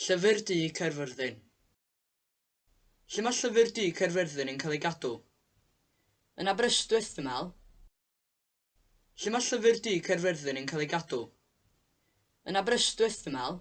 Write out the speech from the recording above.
Llyfr Du Caerfyrddin. Lle mae Llyfr Du Caerfyrddin yn cael ei gadw? Yn Aberystwyth, dwi'n meddwl. Lle mae Llyfr Du Caerfyrddin yn cael ei gadw? Yn Aberystwyth, dwi'n meddwl.